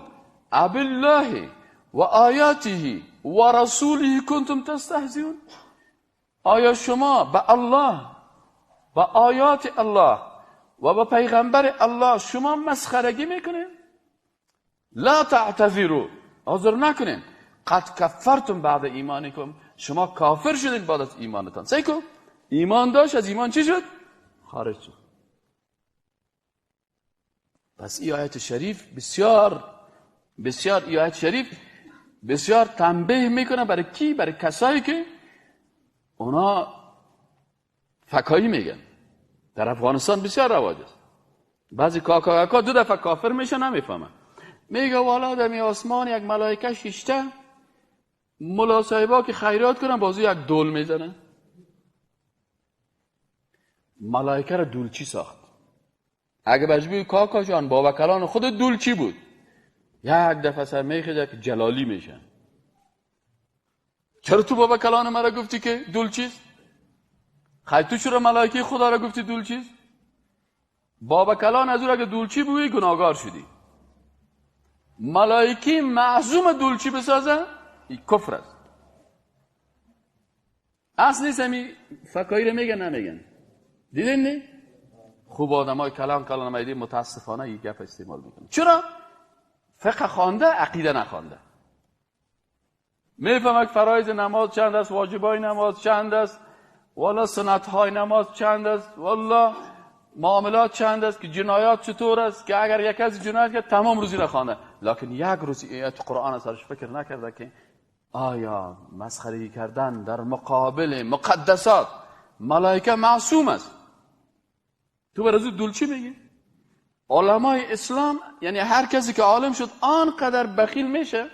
اب الله و آیاته و رسوله کنتم تستهزئون. آیا شما به الله و آیات الله و به پیغمبر الله شما مسخرگی میکنین؟ لا تعتذروا، عذر نکنین، قد کفرتم بعد ایمانکم، شما کافر شدین بعد از ایمانتان. سعی کن ایمان داشت، از ایمان چی شد؟ خارج شد. پس این آیت شریف بسیار بسیار، این آیت شریف بسیار تنبیه میکنه برای کی؟ برای کسایی که اونا فکایی میگن. در افغانستان بسیار رواج است. بعضی کاکا دو دفعه کافر میشه نمیفهمن، میگه والا در می آسمان یک ملائکه شیشته، ملا صاحبا که خیرات کنن بازو یک دول میزنن. ملائکه را دولچی ساخت. اگه بجبوی کاکا جان بابا کلان خود دولچی بود، یک دفعه سر میخیزه که جلالی میشن. چرا تو بابا کلان مرا گفتی که دولچیست؟ خیلی تو چرا ملائکه خدا را گفتی دولچیست؟ بابا کلان از او اگه دولچی بوی گناهگار شدی. ملائکه معصوم دولچی بسازه این کفر است. اصل نیست. همی فکایی رو میگن نمیگن، دیدین نه؟ خوب آدم های کلان کلان میدی متاسفانه این گپ استعمال میکنن. چرا؟ فقه خوانده، عقیده نخوانده. میفهمه که فرایض نماز چند است، واجبای نماز چند است، والا سنت های نماز چند است، والا معاملات چند است، که جنایات چطور است، که اگر یک از جنایت کرد تمام روزی را خوانده، لکن یک روز آیت قرآن سرش فکر نکرده که آیا مسخره کردن در مقابل مقدسات ملائکه معصوم است. تو بر از او دولچی میگی؟ علمای اسلام یعنی هر کسی که عالم شد آنقدر بخیل میشه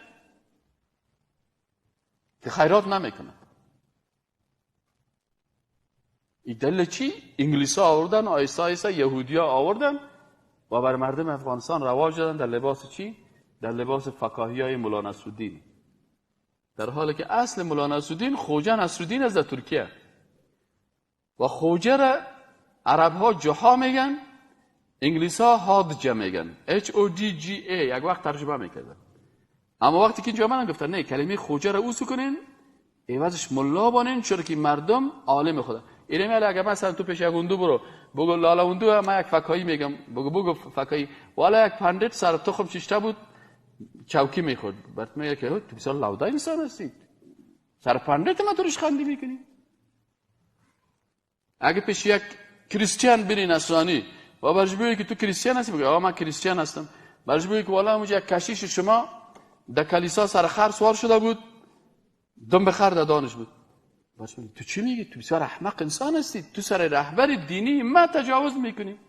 که خیرات نمیکنه. این دلیل چی؟ انگلیس ها آوردن، آیسته آیسته یهودی ها آوردن و بر مردم افغانستان رواج دادن در لباس چی؟ در لباس فکاهی های مولا نصرالدین. در حالی که اصل مولا نصرالدین خوجه نصرالدین است در ترکیه و خوجه را عرب ها جها میگن، انگلیس ها هادجه میگن، HODGA یک وقت ترجمه میکردن. اما وقتی که اینجا آمدن گفتن نه، کلمه خوجه را اوسو کنین عوضش ملا بانین، چرا که مردم عالم خدا. اینه میگه اگه مثلا تو پیش یک هندو برو بگو لالا هندو من یک فکایی میگم، بگو فکایی، والا یک پندت سر تخم چشته بود چوکی میخورد، برات میگه که تو بسیار لوده انسان هستی، سر پندت ما تو روش خندی میکنی. اگه پیش یک کریستیان بری نصرانی و برش بگی که تو کریستیان هستی، بگه آقا من کریستیان هستم، برش بگی که والا اونجا یک کشیش شما در کلیسا سر خر سوار شده بود، دم به خر در دانش بود، برش بگی تو چی میگی؟ تو بسیار احمق انسان هستی، تو سر رهبر دینی ما تجاوز میکنی.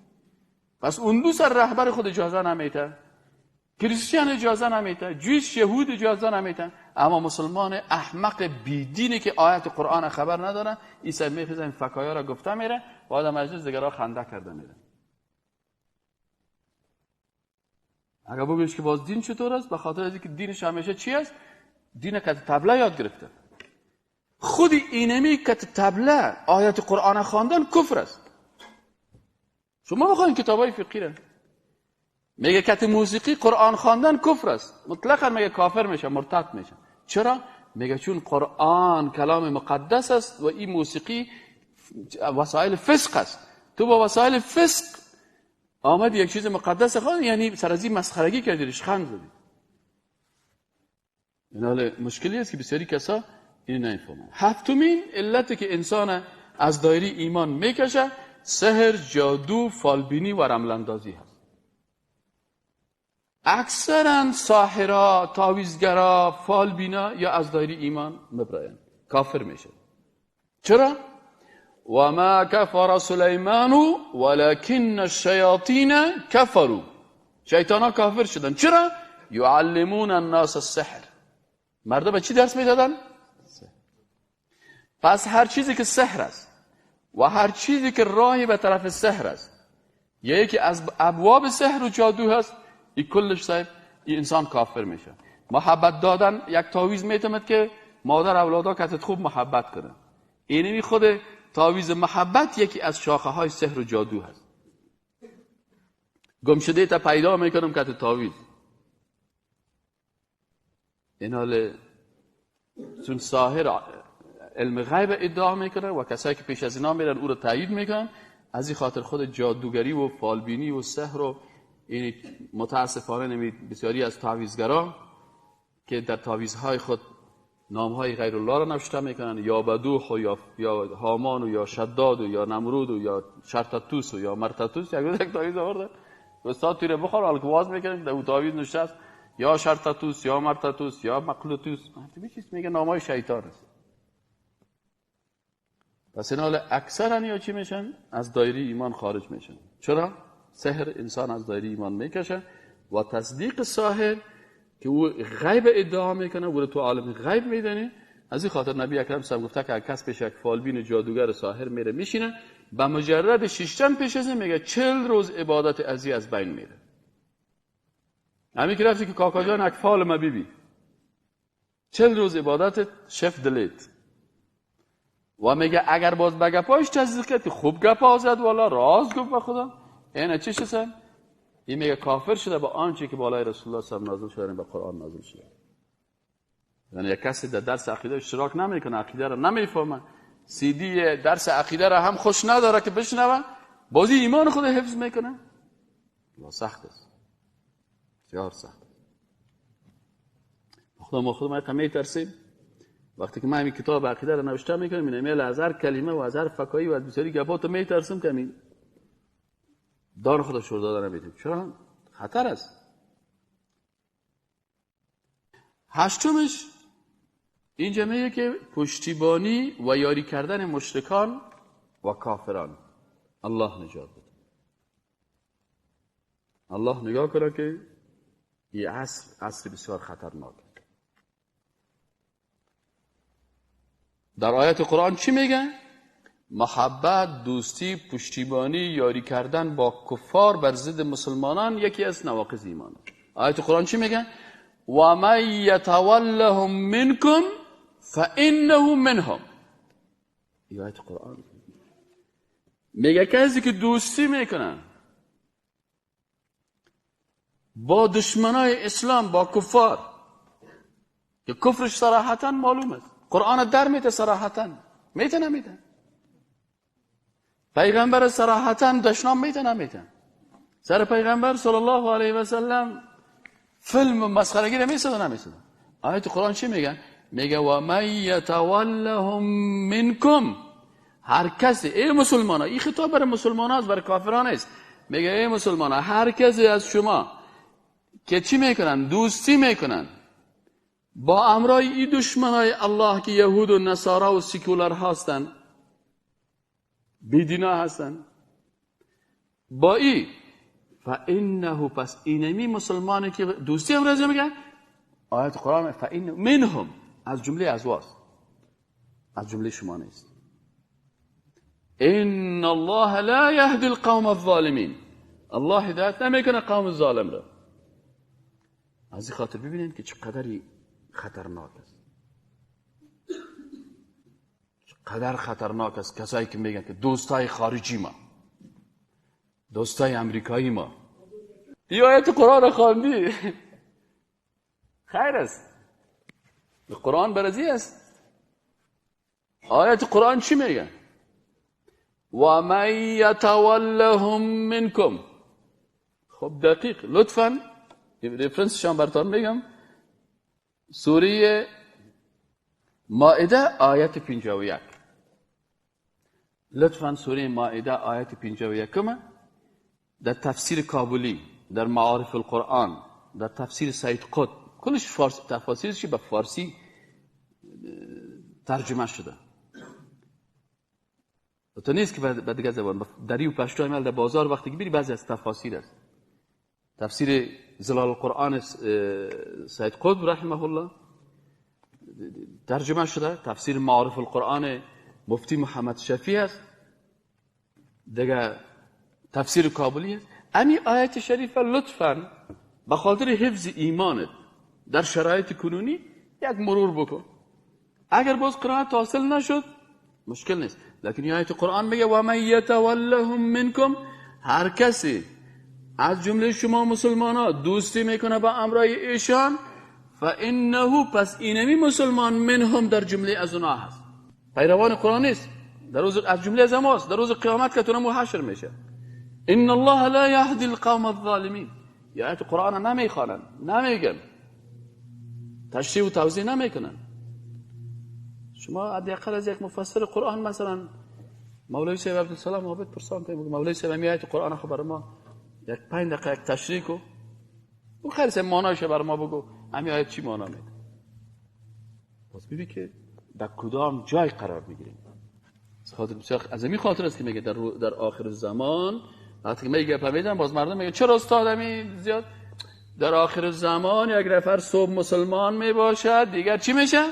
پس اون دو سر رهبر خود اجازه نمیده، کریستیان اجازه نمیده، جویش یهود اجازه نمیده، اما مسلمان احمق بیدینی که آیت قرآن خبر نداره این سر میخیزه این فکایا را گفته میره و آدم مجلس دیگرها خنده کرده میره. اگر بگویش که باز دین چطور است، به خاطر از اینکه دینش همیشه چی است؟ دین که تبله یاد گرفته. خود اینمی که تبله آیت قرآن خواندن کفر است. شما بخواین کتابای فقهی را میگه کت موسیقی قرآن خواندن کفر است، مطلقا میگه کافر میشه، مرتد میشه. چرا؟ میگه چون قرآن کلام مقدس است و این موسیقی وسایل فسق است. تو با وسایل فسق آمدی یک چیز مقدس خواندی، یعنی سر از این مسخرگی کردی، ریشخند زدی. این حال مشکلی است که بسیاری کسا اینو نمیفهمن. هفتمین علتی که انسان از دایره ایمان میکشه سحر، جادو، فالبینی و رملندازی هست. اکثرا ساحرا، تعویذگرا، فالبینا یا از دایره ایمان مبرایند، کافر میشه. چرا؟ و ما کفر سلیمان ولكن الشیاطین کفروا. شیطانا کافر شدن. چرا؟ یعلمون الناس السحر. مردم به چی درس میدادن؟ پس هر چیزی که سحر است و هر چیزی که راهی به طرف سحر است، یا یکی از ابواب سحر و جادو هست، این کلش صاحب این انسان کافر میشه. محبت دادن، یک تعویذ میتمد که مادر اولادا کتت خوب محبت کنه. اینمی خود تعویذ محبت یکی از شاخه های سحر و جادو هست. گم شده تا پیدا میکنم کت تعویذ. این حال چون ساحر علم غیب ادعا میکنه و کسایی که پیش از اینا میرن او رو تایید میکنن، از این خاطر خود جادوگری و فالبینی و سحر و این متاسفانه نمید بسیاری از تعویذگرا که در تعویذهای خود نامهای غیر الله را نوشته میکنن، یا بدوح و یا هامان و یا شداد و یا نمرود و یا شرطتوس و یا مرتتوس، یک روز یک تعویذ آورده استاد توی رو بخور، حالا که واز میکنه در او تعویذ نشست یا شرطتوس یا مرتتوس یا مقلوتوس، چیز میگه نامهای شیطان است. پس این حال اکثرا یا چی میشن؟ از دایره ایمان خارج میشن. چرا؟ سحر انسان از دایره ایمان میکشه و تصدیق ساحر که او غیب ادعا میکنه، او رو تو عالم غیب میدنه. از این خاطر نبی اکرم صلی گفته که کس پیش یک فالبین جادوگر ساحر میره میشینه، به مجرد ششتن پیش از این میگه 40 روز عبادت ازی از بین میره. همین که رفتی که کاکا جان اکفال ما بیبی، 40 روز عبادت شف دلیت. و میگه اگر باز به گپایش تصدیق کرد که خوب گپا زد والا راز گفت به خدا، اینه چی شد؟ این میگه کافر شده با آنچه که بالای رسول الله صلی الله علیه و نازل شده، به قرآن نازل شده. یعنی یک کسی در درس عقیده اشتراک نمیکنه، عقیده را نمیفهمه، سی دی درس عقیده را هم خوش نداره که بشنوه، بازی ایمان خود حفظ میکنه. لا سخت است، بسیار سخت. خدا ما خود ما میترسیم وقتی که من این کتاب عقیده را نوشته میکنم، این ایمیل از هر کلمه و از هر فکایی و از بسیاری گپات میترسم که همین دار خدا شور داده نمیتونم. چرا؟ خطر است. هشتمش اینجا میگه که پشتیبانی و یاری کردن مشرکان و کافران. الله نجات بده. الله نگاه کنه که این عصر عصر بسیار خطرناک. در آیت قرآن چی میگه؟ محبت، دوستی، پشتیبانی، یاری کردن با کفار بر ضد مسلمانان یکی از نواقض ایمان. آیت قرآن چی میگه؟ و من یتولهم منکم فانه منهم. این آیت قرآن میگه کسی که دوستی میکنه با دشمنای اسلام، با کفار که کفرش صراحتا معلوم است، قرآن در میته صراحتا، میته نمیته، پیغمبر صراحتا دشنام میته نمیته، سر پیغمبر صلی الله علیه و سلم فیلم مسخرگی نمیسده نمیسده. آیت قرآن چی میگه؟ میگه و من یتولهم منکم، هر کسی، ای مسلمان ها، این خطاب برای مسلمان ها است، برای کافران است. میگه ای مسلمان ها، هر کسی از شما که چی میکنن؟ دوستی میکنن با امرای این دشمنای الله که یهود و نصارا و سیکولر هستن، بیدینا هستن، با ای فانه، پس اینمی مسلمانی که دوستی امروز میگه آیت قرآن فان منهم، از جمله از واست، از جمله شما نیست. ان الله لا يهدي القوم الظالمین، الله هدایت نمیکنه قوم ظالم را. از این خاطر ببینید که چقدر خطرناک است، چقدر خطرناک است کسایی که میگن که دوستای خارجی ما، دوستای امریکایی ما. این آیت قرآن خواندی خیر است، قرآن برازی است. آیت قرآن چی میگه؟ و من یتولهم منکم. خب دقیق لطفاً reference شان براتون میگم، سوره مائده آیت 51. لطفاً سوره مائده آیت 51 در تفسیر کابلی، در معارف القرآن، در تفسیر سید قطب، کلش فارسی، تفاسیرش به فارسی ترجمه شده. تو نیست که به دیگه زبان، دری و پشتو عمل در بازار وقتی که بری بعضی از تفاسیر است. تفسیر زلال القرآن سید قطب رحمه الله ترجمه شده، تفسیر معارف القرآن مفتی محمد شفیع است، دیگه تفسیر کابلی است. امی آیت شریفه لطفاً به خاطر حفظ ایمانت در شرایط کنونی یک مرور بکن. اگر باز قرائت حاصل نشد مشکل نیست، لیکن آیت قرآن میگه و من یتولهم منکم، هر کسی از جمله شما مسلمان ها دوستی میکنه با امرای ایشان، فانه، پس اینمی مسلمان، منهم، در جمله از اونها هست. پیروان قرآن نیست، در روز از جمله از ماست، در روز قیامت که تونمو حشر میشه. ان الله لا يهدي القوم الظالمین. یا آیت قرآن نمیخوانن، نمیگن، تشریح و توضیح نمیکنن. شما حداقل از یک مفسر قرآن مثلا مولوی صاحب عبدالسلام عابد پرسان کنید، مولوی صاحب می آیت قرآن خو برای ما یک 5 دقیقه یک تشریح کو، اون خیلی سه معنایش برای ما بگو، همین آیت چی معنا میده. باز ببین که در کدام جای قرار میگیریم. از این خاطر است که میگه در آخر زمان وقتی که میگه فهمیدم، باز مردم میگه چرا استاد همین زیاد در آخر زمان یک نفر صبح مسلمان میباشد دیگر چی میشه؟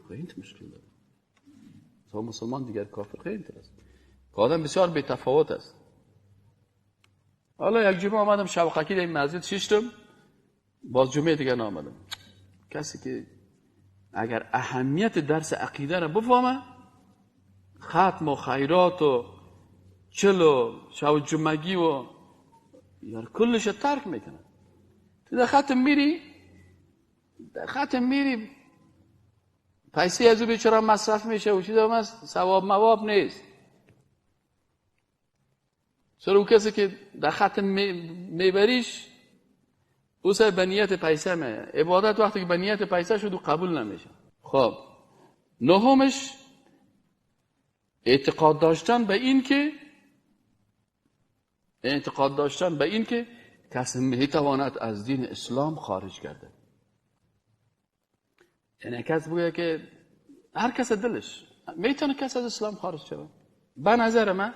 خیلی مشکل داره. صبح مسلمان دیگر کافر خیلی است. که آدم بسیار بی تفاوت است. حالا یک جمعه آمدم شوقکی در این مسجد ششتم، باز جمعه دیگه نآمدم. کسی که اگر اهمیت درس عقیده را بفهمه، ختم و خیرات و چل و شو جمعگی و یار کلش ترک میکنه. تو در ختم میری، در ختم میری پیسه از او بیچاره مصرف میشه و چیز هم هست، ثواب مواب نیست. چرا او کسی که در ختم میبریش او سر به نیت پیسه میه. عبادت وقتی که به نیت پیسه شد او قبول نمیشه. خب نهمش اعتقاد داشتن به این که اعتقاد داشتن به این که کسی میتواند از دین اسلام خارج گردد. یعنی کس بگه که هر کس دلش میتونه کس از اسلام خارج شود. به نظر من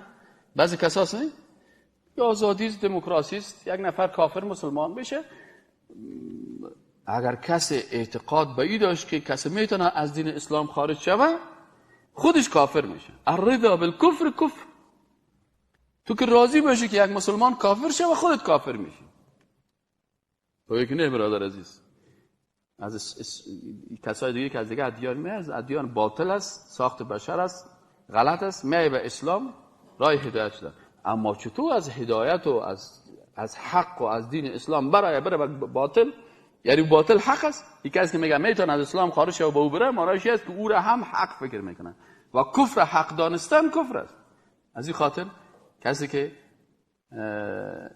بعضی کساس نه یا آزادی است، دموکراسی است، یک نفر کافر مسلمان بشه. اگر کسی اعتقاد به این داشت که کسی میتونه از دین اسلام خارج شود، خودش کافر میشه. الرضا بالکفر کفر. تو که راضی باشی که یک مسلمان کافر شه و خودت کافر میشی. تو که نه برادر عزیز، از کسای دیگه که از دیگه ادیان می، از ادیان باطل است، ساخت بشر است، غلط است، می به اسلام راه هدایت شده. اما چطور از هدایت و از حق و از دین اسلام برای بره باطل؟ یعنی باطل حق است. یکی از که میگه میتونه از اسلام خارج شه و به او بره، معنیش است که او را هم حق فکر میکنه و کفر حق دانستن کفر است. از این خاطر کسی که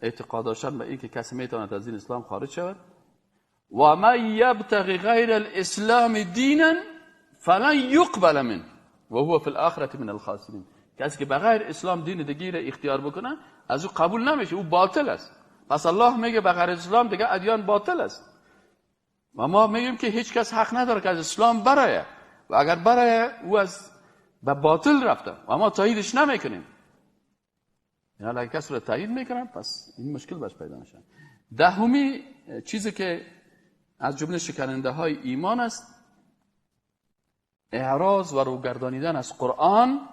اعتقاد داشتن به این که کسی میتونه از دین اسلام خارج شود، و من یبتغی غیر الاسلام دینا فلن یقبل منه و هو فی الاخرة من الخاسرین. کسی که بغیر اسلام دین دیگه را اختیار بکنه از او قبول نمیشه، او باطل است. پس الله میگه بغیر اسلام دیگه ادیان باطل است و ما میگیم که هیچ کس حق نداره که از اسلام برایه و اگر برایه او از به باطل رفته و ما تاییدش نمیکنیم. یعنی اگر کس را تایید میکنن پس این مشکل باش پیدا میشه. دهمی چیزی که از جمله شکننده های ایمان است، اعراض و روگردانیدن از قرآن،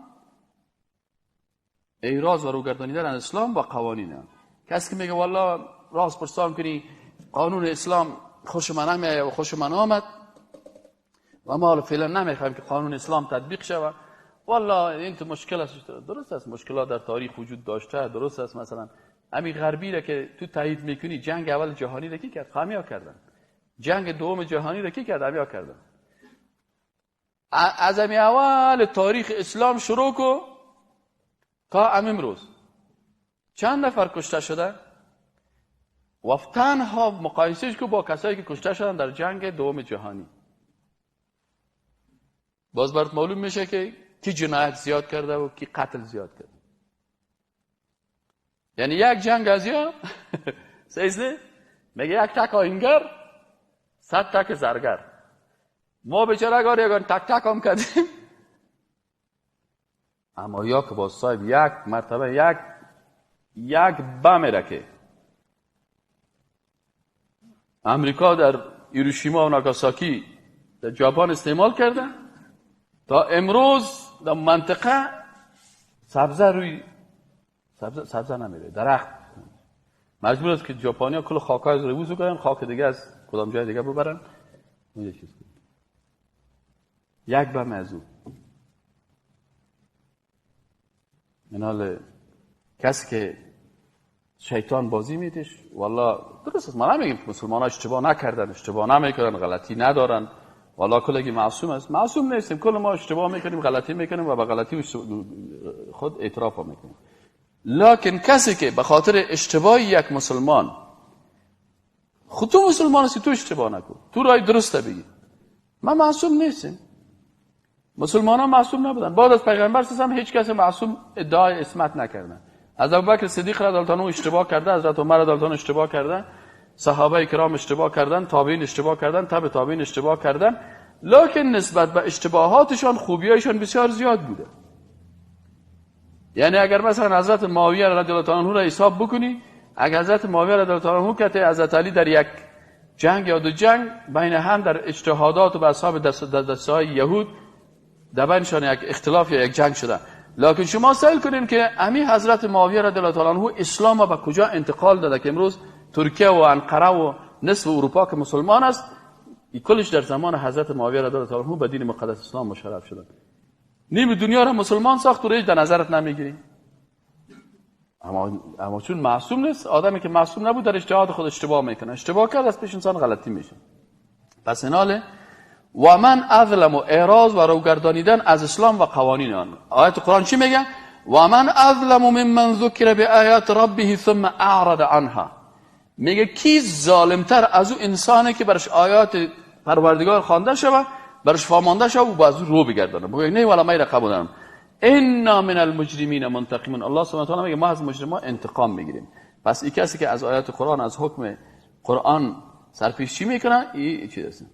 اعراض و روگردانیدن از اسلام و قوانین آن. کسی که میگه والله راست پرسان کنی قانون اسلام خوش من نمیاد و خوش من آمد و ما فعلا نمیخوایم که قانون اسلام تطبیق شود، والله این تو مشکل است. درست است، مشکلات در تاریخ وجود داشته، درست است. مثلا همین غربی را که تو تایید میکنی، جنگ اول جهانی را کی کرد؟ خامیا کردن. جنگ دوم جهانی را کی کرد؟ امیا کردن. از همین اول تاریخ اسلام شروع کو تا امروز چند نفر کشته شده و تنها مقایسهش کو با کسایی که کشته شدن در جنگ دوم جهانی، باز برات معلوم میشه که کی جنایت زیاد کرده و کی قتل زیاد کرده. یعنی یک جنگ از یا سیزده میگه یک تک آهنگر 100 تک زرگر. ما بیچاره اگر یگان تک تک هم کردیم، اما یا که با صاحب یک مرتبه یک بم را که امریکا در هیروشیما و ناگاساکی در ژاپن استعمال کرده، تا امروز در منطقه سبزه روی سبزه نمیره، درخت. مجبور است که ژاپنیا کل خاکای رو وضو کنن، خاک دیگه از کدام جای دیگه ببرن. اون چیز یک بم از او. این کسی که شیطان بازی میدش، والله درست است. ما نمیگیم که مسلمان ها اشتباه نکردن، اشتباه نمیکنن، غلطی ندارن، والله کلگی معصوم است. معصوم نیستیم، کل ما اشتباه میکنیم، غلطی میکنیم و به غلطی خود اعتراف میکنیم. لکن کسی که به خاطر اشتباه یک مسلمان، خود تو مسلمان هستی، تو اشتباه نکن، تو رای درسته بگی. ما معصوم نیستیم، مسلمان ها معصوم نبودن. بعد از پیغمبر هم هیچ کس معصوم ادعای عصمت نکردن. از ابوبکر صدیق رضی الله عنه اشتباه کرده، حضرت عمر رضی الله عنه اشتباه کرده، صحابه کرام اشتباه کردن، تابعین اشتباه کردن، تبع تابعین اشتباه کردن، لکن نسبت به اشتباهاتشان خوبیایشان بسیار زیاد بوده. یعنی اگر مثلا حضرت معاویه رضی الله عنه را حساب بکنی، اگر حضرت معاویه رضی الله عنه که حضرت علی در یک جنگ یا دو جنگ بین هم در اجتهادات و به اصحاب دستهای یهود در بینشان یک اختلاف یا یک جنگ شده، لکن شما سئل کنین که امی حضرت معاویه رضی الله تعالی عنه اسلام به کجا انتقال داده که امروز ترکیه و انقره و نصف اروپا که مسلمان است، کلش در زمان حضرت معاویه رضی الله تعالی عنه به دین مقدس اسلام مشرف شدن. نیم دنیا را مسلمان ساخت و ریج در نظرت نمیگیری. اما چون معصوم نیست، آدمی که معصوم نبود در اجتهاد خود اشتباه میکنه، اشتباه کرد از پیش انسان غلطی میشه. پس ایناله و من اظلم، اعراض و روگردانیدن از اسلام و قوانین آن. آیت قرآن چی میگه؟ و من اظلم ممن ذکر بآیات ربه ثم اعرض عنها. میگه کی ظالمتر از او انسانه که برش آیات پروردگار خوانده شوه، برش فهمانده شوه و باز رو بگردانه، بگه نه والا من قبول ندارم. انا من المجرمین منتقمون. الله سبحانه و تعالی میگه ما از مجرما انتقام میگیریم. پس این کسی که از آیات قرآن، از حکم قرآن سرپیچی میکنه، این چیز است.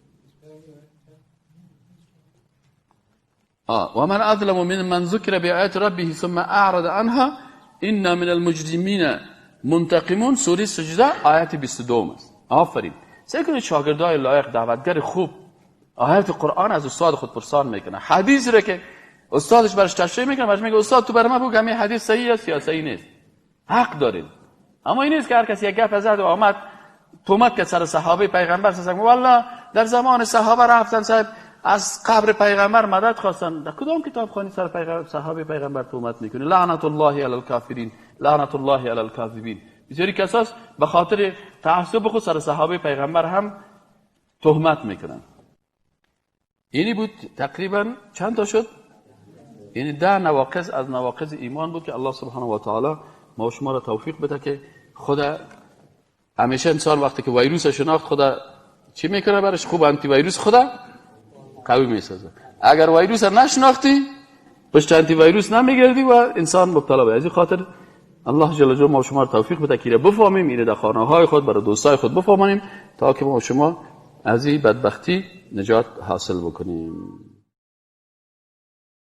و من اظلم ممن ذکر بآیات ربه ثم اعرض عنها انا من المجرمین منتقمون. سوره سجده آیت 22 است. آفرین. سعی کنید شاگردای لایق، دعوتگر خوب، آیات قرآن از استاد خود پرسان میکنه. حدیث رو که استادش برش تشریح میکنه، برش میگه استاد تو برای من بگو همین حدیث صحیح است یا صحیح نیست. حق دارید. اما این نیست که هر کسی یک گپ زد و آمد تهمت کرد سر صحابه پیغمبر، صلی والله در زمان صحابه رفتن صاحب از قبر پیغمبر مدد خواستن. در کدام کتاب خوانی سر پیغمبر صحابه پیغمبر تهمت میکنه؟ لعنت الله علی الکافرین، لعنت الله علی الکاذبین. بسیاری کساس به خاطر تعصب خود سر صحابه پیغمبر هم تهمت میکنن. اینی بود تقریبا چند تا شد؟ یعنی 10 نواقض از نواقض ایمان بود که الله سبحانه و تعالی ما شما را توفیق بده که خدا همیشه انسان وقتی که ویروس شناخت، خدا چی میکنه برش؟ خوب آنتی ویروس خدا قوی میسازه. اگر ویروس نشناختی، پشت آنتی ویروس نمیگردی و انسان مبتلا به. از این خاطر الله جل جلاله ما شما را توفیق بده که بفهمیم، اینو در خانه های خود برای دوستای خود بفهمیم تا که ما شما از این بدبختی نجات حاصل بکنیم.